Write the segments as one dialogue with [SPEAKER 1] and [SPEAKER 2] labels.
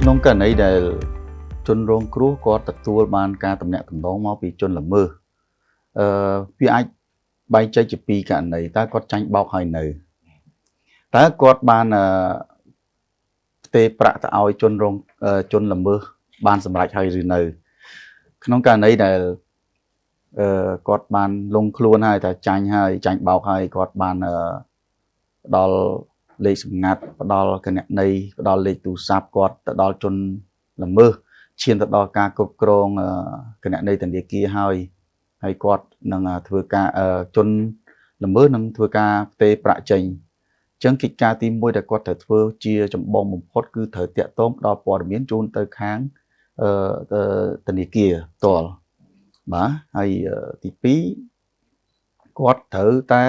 [SPEAKER 1] ក្នុងករណីដែលជនរងគ្រោះគាត់ទទួលបានការតំណាក់តំណងមកពីជនល្មើសអឺវាអាចបែងចែកជាពីរករណីតើគាត់ចាញ់បោកហើយនៅតើគាត់បានអឺផ្ទេរប្រាក់ទៅឲ្យជនល្មើសបានសម្រេចហើយឬនៅក្នុងករណីដែលអឺគាត់បានលងខ្លួនហើយតែចាញ់ហើយចាញ់បោកហើយគាត់បានអឺផ្ដល់លេខសម្ងាត់ផ្ដល់គណនីផ្ដល់លេខទូរស័ព្ទគាត់ទៅដល់ជនល្មើសឈានទៅដល់ការគ្រប់គ្រងគណនីធនាគារហើយហើយគាត់នឹងធ្វើការជនល្មើសនឹងធ្វើការផ្ទេរប្រាក់ចេញអញ្ចឹងកិច្ចការទី1ដែលគាត់ត្រូវធ្វើជាចម្បងបំផុតគឺត្រូវតាក់ទងផ្ដល់ព័ត៌មានជូនទៅខាងធនាគារផ្ទាល់បាទហើយទី2គាត់ត្រូវតែ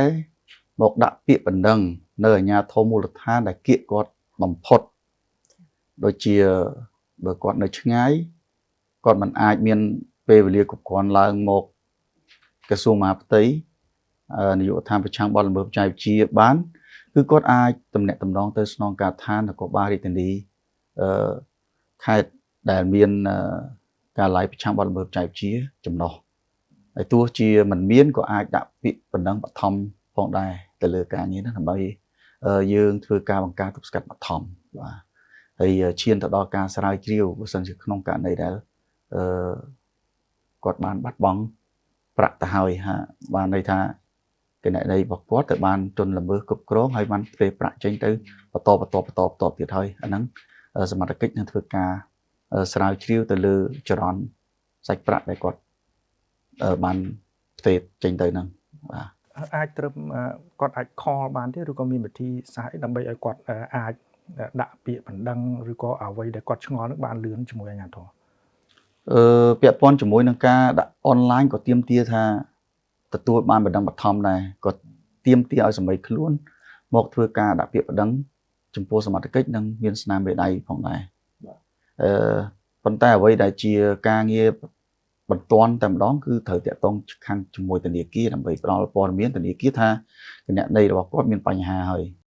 [SPEAKER 1] មកដាក់ពាក្យបណ្ដឹងនៅអាជ្ញាធរមូលដ្ឋានដែលគៀកគាត់បំផុតដូចជាបើគាត់នៅឆ្ងាយគាត់មិនអាចមានពេលវេលាគ្រប់គ្រាន់ឡើងមកក្រសួងមហាផ្ទៃនាយកដ្ឋានប្រឆាំងបទល្មើសបច្ចេកវិទ្យាបានគឺគាត់អាចទំនាក់ទំនងទៅស្នងការដ្ឋាននគរបាលរាជធានីអឺខេត្តដែលមានការឡាយប្រឆាំងបទល្មើសបច្ចេកវិទ្យាចំណុះហើយទោះជាមិនមានក៏អាចដាក់ពាក្យបណ្ដឹងបឋមផងដែរទៅលើការងារហ្នឹងដើម្បីយើងធ្វើការបង្ការទប់ស្កាត់បឋមបាទហើយឈានទៅដល់ការស្រាវជ្រាវបើសិនជាក្នុងករណីដែលអឺគាត់បានបាត់បង់ប្រាក់ទៅហើយហាបានន័យថាគណនីរបស់គាត់ទៅបានជនល្មើសគ្រប់គ្រងហើយបានផ្ទេរប្រាក់ចេញទៅបន្តបន្តបន្តបន្តទៀតហើយអាហ្នឹងសមត្ថកិច្ចនឹងធ្វើការស្រាវជ្រាវទៅលើចរន្តសាច់ប្រាក់ដែលគាត់បានផ្ទេរចេញទៅហ្នឹងបាទ
[SPEAKER 2] អាចត្រឹមគាត់អាច call បានទេឬក៏មានវិធីសាស្ត្រដើម្បីឲ្យគាត់អាចដាក់ពាក្យបណ្ដឹងឬក៏អ្វីដែលគាត់ឆ្ងល់នឹងបានលឿនជាមួយអាជ្ញាធរ
[SPEAKER 1] អឺពាក់ព័ន្ធជាមួយនឹងការដាក់អនឡាញក៏ទាមទារថាទទួលបានបណ្ដឹងបឋមដែរក៏ទាមទារឲ្យសមីខ្លួនមកធ្វើការដាក់ពាក្យបណ្ដឹងចំពោះសមត្ថកិច្ចនិងមានស្នាមមេដៃផងដែរអឺប៉ុន្តែអ្វីដែលជាការងារបន្ទាន់តែម្ដងគឺត្រូវតាក់ទងខាងជាមួយធនាគារដើម្បីផ្ដល់ព័ត៌មានធនាគារថាគណនីរបស់គាត់មានបញ្ហាហើយ។